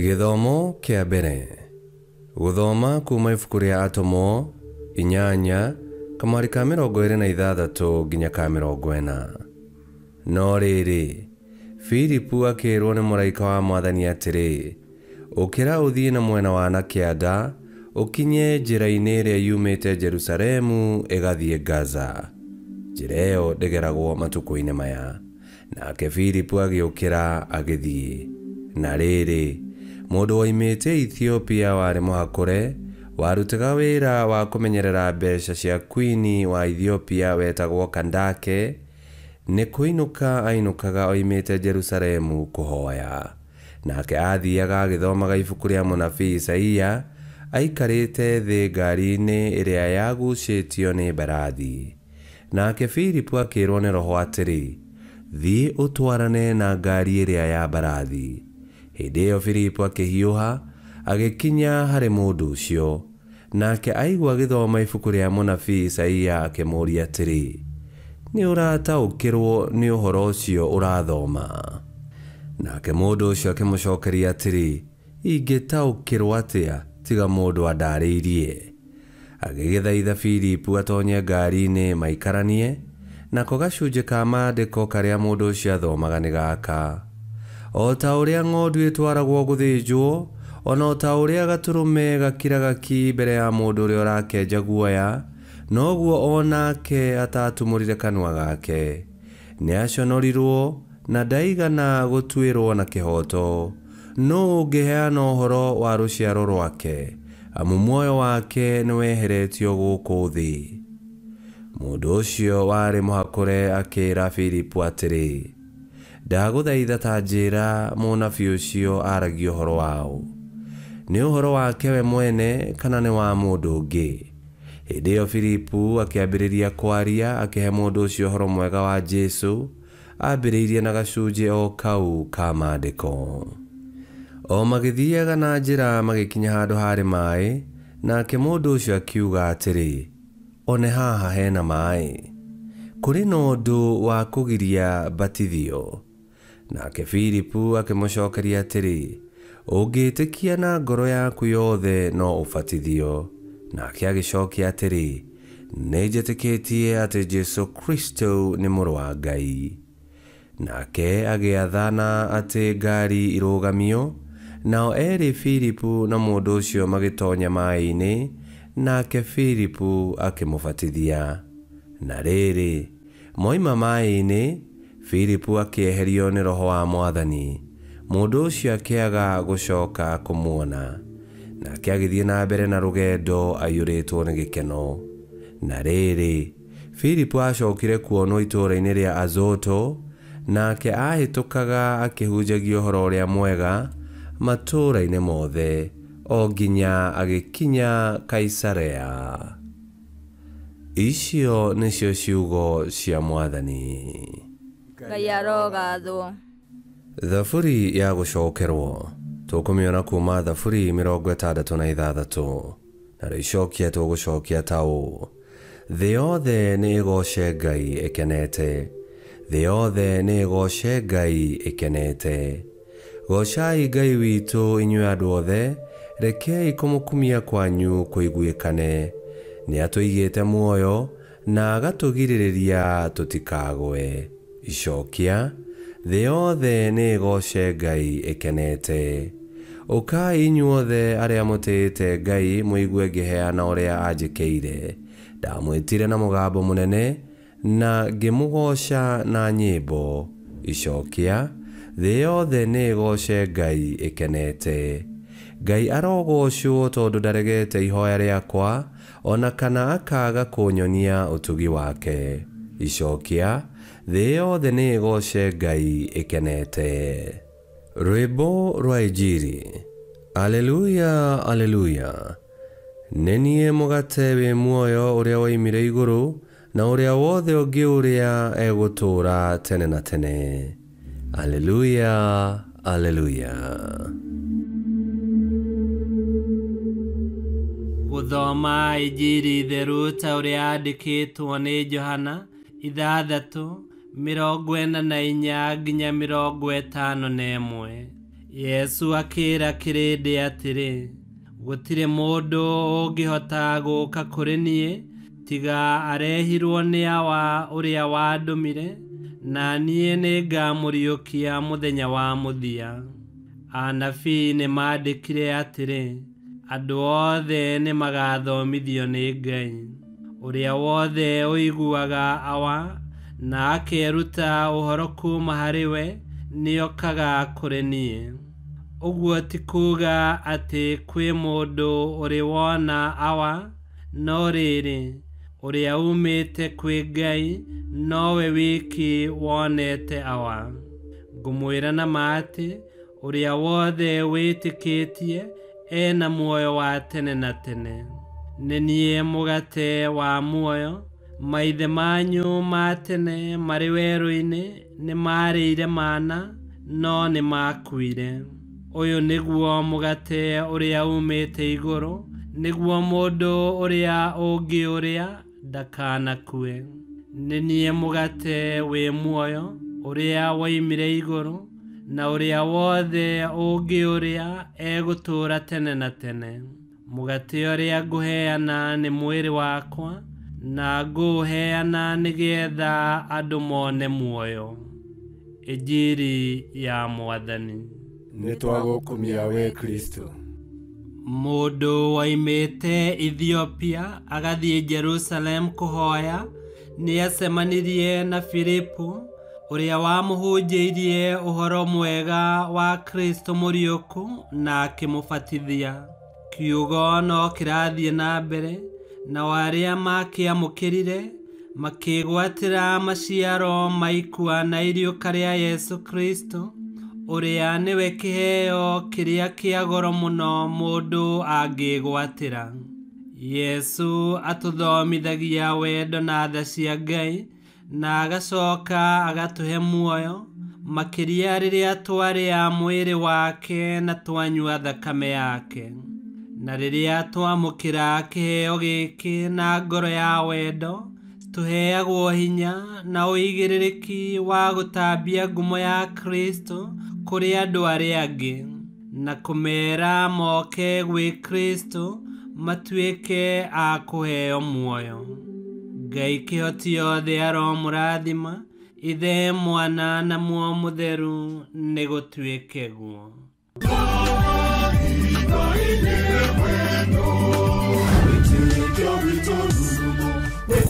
Gĩthomo kĩa mbere. Gũthoma kuma ibuku rĩa Atũmwo 8 kamwari ka 26 nginya ka 40. No rĩrĩ, Filipu akĩĩrwo nĩ mũraika wa Mwathani atĩrĩ, ũkĩra ũthiĩ na mwena wa na kĩanda, ũkinye njĩra-inĩ ĩrĩa yumĩte Jerusalemu ĩgathiĩ Gaza. Njĩra ĩyo ndĩgeragwo matukũ-inĩ maya. Nake Filipu agĩũkĩra agĩthiĩ. Na rĩrĩ, mũndũ woimĩte Ethiopia warĩ mũhakũre, warutaga wĩra wa kũmenyerera mbeca cia kwini wa Ethiopia wetagwo Kandake, nĩ kũinũka ainũkaga oimĩte Jerusalemu kũhoya. Nake aathiaga agĩthomaga ibuku rĩa mũnabii Isaia, aikarĩte thĩ ngari-inĩ ĩrĩa yagucĩtio nĩ mbarathi. Nake Filipu akĩĩrwo nĩ Roho atĩrĩ, thiĩ ũtwarane na ngari ĩrĩa ya mbarathi. Hĩndĩ ĩyo Filipu akĩhiũha, agĩkinya harĩ mũndũ ũcio. Nake aigua agĩthoma ibuku rĩa mũnabii Isaia akĩmũũria atĩrĩ, nĩ ũrataũkĩrwo nĩ ũhoro ũcio ũrathoma? Nake mũndũ ũcio akĩmũcokeria atĩrĩ, ingĩtaũkĩrwo atĩa tiga mũndũ andarĩirie? Agĩgĩthaitha Filipu atonye ngari-inĩ maikaranie, nako gacunjĩ ka maandĩko karĩa mũndũ ũcio athomaga nĩ gaka: o ta ũrĩa ng'ondu ĩtwaragwo gũthĩnjwo, ona o ta ũrĩa gatũrũme gakiraga ki mbere ya mũndũ ũrĩa ũrakenja guoya, noguo o nake atatumũrire kanua gake. Nĩaconorirwo na ndaigana gũtuĩrwo na kĩhooto. Nũũ ũngĩheana ũhoro wa rũciaro rwake? Amu muoyo wake nĩweheretio gũkũ thĩ. Mũndũ ũcio warĩ mũhakũre akĩĩra Filipu atĩrĩ, ndagũthaitha ta njĩĩra mũnabii ũcio aragia ũhoro waũ? Nĩ ũhoro wake we mwene kana nĩ wa mũndũ ũngĩ? Hĩndĩ ĩyo Filipu akĩambĩrĩria kwaria akĩhe mũndũ ũcio ũhoro mwega wa Jesũ, ambĩrĩirie na gacunjĩ o kau ka maandĩko. O magĩthiaga na njĩra magĩkinya handũ harĩ maĩ, nake mũndũ ũcio akiuga atĩrĩ, one haha hena maĩ, kũrĩ na ũndũ wa kũgiria batithio? Nake Filipu akĩmũcokeria atĩrĩ, ũngĩĩtĩkia na ngoro yaku yothe no ũbatithio. Nake agĩcokia atĩrĩ, nĩnjĩtĩkĩtie atĩ Jesũ Kristo nĩ mũrũ wa Ngai. Nake agĩathana atĩ ngari irũgamio, nao erĩ Filipu na mũndũ ũcio magĩtonya maĩ-inĩ, nake Filipu akĩmũbatithia. Na rĩrĩ, moima maĩ-inĩ, Filipu akĩeherio nĩ Roho wa Mwathani. Mũndũ ũcio akĩaga gũcoka kũmuona. Nake agĩthiĩ na mbere na rũgendo aiyũrĩtwo nĩ gĩkeno. Na rĩrĩ, Filipu acokire kuonwo itũũra-inĩ rĩa Azoto, nake ahĩtũkaga akĩhunjagia ũhoro ũrĩa mwega matũũra-inĩ mothe, o nginya agĩkinya Kaisarea. Icio nĩcio ciugo cia Mwathani. Ngai arogathwo. Thaburi ya gũcokerwo tũkũmĩona kuma Thaburi 66, na rĩicokia tũgũcokia ta ũũ: thĩ yothe nĩ ĩgooce Ngai ĩkenete, thĩ yothe nĩ ĩgooce Ngai ĩkenete. Goocai Ngai witũ inyuĩ andũ othe, rekei kũmũkumia kwanyu kũiguĩkane. Nĩatũigĩte muoyo na agatũgirĩrĩria tũtikagwe. Icokia: thĩ yothe nĩ ĩgooce Ngai ĩkenete. Ũkai inyuothe arĩa mũtĩĩte Ngai mũigue ngĩheana ũrĩa anjĩkĩire. Ndamwĩtire na mũgambo mũnene na ngĩmũgooca na nyĩmbo. Icokia: thĩ yothe nĩ ĩgooce Ngai ĩkenete. Ngai arogoocwo tondũ ndaregete ihoya rĩakwa, ona kana akaaga kũnyonia ũtugi wake. Icokia: thĩ yothe nĩ ĩgooce Ngai ĩkenete. Rwĩmbo rwa Injiri. Alleluia, alleluia. Nĩ niĩ mũgate wĩ muoyo ũrĩa woimire igũrũ, na ũrĩa wothe ũngĩũrĩa egũtũũra tene na tene. Alleluia, alleluia. Gũthoma Injiri theru ta ũrĩa yandĩkĩtwo nĩ Johana 6:44 nginya 51. Yesu akĩra kĩrĩndĩ atĩrĩ, gũtirĩ mũndũ ũngĩhota gũũka kũrĩ niĩ tiga arehirwo nĩ Awa ũrĩa wandũmire, na niĩ nĩngamũriũkia mũthenya wa mũthia. Anabii nĩmandĩkire atĩrĩ, andũ othe nĩmagathomithio nĩ Ngai. Ũrĩa wothe ũiguaga Awa na akeruta ũhoro kuuma harĩ we nĩokaga kũrĩ niĩ. Ũguo ti kuuga atĩ kwĩ mũndũ ũrĩ wona Awa, no rĩrĩ, ũrĩa uumĩte kwĩ Ngai nowe wiki wonete Awa. Ngũmwĩra na ma atĩ ũrĩa wothe wĩtĩkĩtie ena muoyo wa tene na tene. Nĩ niĩ mũgate wa muoyo. Maithe manyu ma tene marĩ werũ-inĩ nĩmarĩire mana, no nĩmakuire. Ũyũ nĩguo mũgate ũrĩa uumĩte igũrũ, nĩguo mũndũ ũrĩa ũngĩũrĩa ndakanakue. Nĩ niĩ mũgate wĩ muoyo ũrĩa woimire igũrũ, na ũrĩa wothe ũngĩũrĩa egũtũũra tene na tene. Mũgate ũrĩa ngũheana nĩ mwĩrĩ wakwa, na ngũũheana nĩgeetha andũ mone muoyo. Injiri ya Mwathani. Nĩtwagũkumia we Kristo. Mũndũ woimĩte Ethiopia agathiĩ Jerusalem kũhoya nĩacemanirie na Filipu, ũrĩa wamũhunjĩirie ũhoro mwega wa Kristo mũriũku na akĩmũbatithia. Kiugo no kĩrathiĩ na mbere, nao arĩa makĩamũkĩrire makĩgwatĩra maciaro ma ikua na iriũka rĩa Yesu Kristo, ũrĩa nĩwe kĩheo kĩrĩa kĩa goro mũno mũndũ angĩgwatĩra. Yesu atũthomithagia wendo na tha cia Ngai, na agacoka agatũhe muoyo, makĩria rĩrĩa twarĩa mwĩrĩ wake na twanyua thakame yake. Na rĩrĩa twamũkĩra kĩheo gĩkĩ na ngoro ya wendo, tũheagwo hinya na ũigĩrĩrĩki wa gũtambia ngumo ya Kristo kũrĩ andũ arĩa angĩ, na kũmeera moke gwĩ Kristo matuĩke a kũheo muoyo. Ngai kĩhoti yothe aromũrathima, Ithe, Mwana na Muoyo Mũtheru, nĩgũtuĩke guo.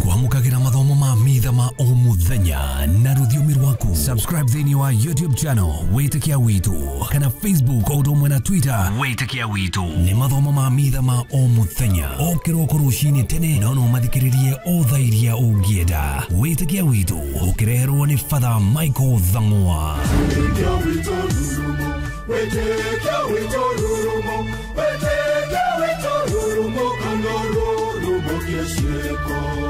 Kwamũkagĩra mathomo ma mitha ma o mũthenya na rũthiomi rwaku. Subscribe thĩinĩ wa YouTube channel Wĩtĩkia Witũ kana Facebook o ũndũ ũmwe na Twitter Wĩtĩkia Witũ. Nĩ mathomo ma mitha ma o mũthenya o kĩroko rũcinĩ tene, no no mathikĩrĩrie o thaa iria ũngĩenda. Wĩtĩkia Witũ ũkĩreherwo nĩ Father Michael Thang'wa. Wĩtĩkia witũ rurumo, wĩtĩkia witũ rurumo, wĩtĩkia witũ rurumo, kana rurumo kĩciĩko.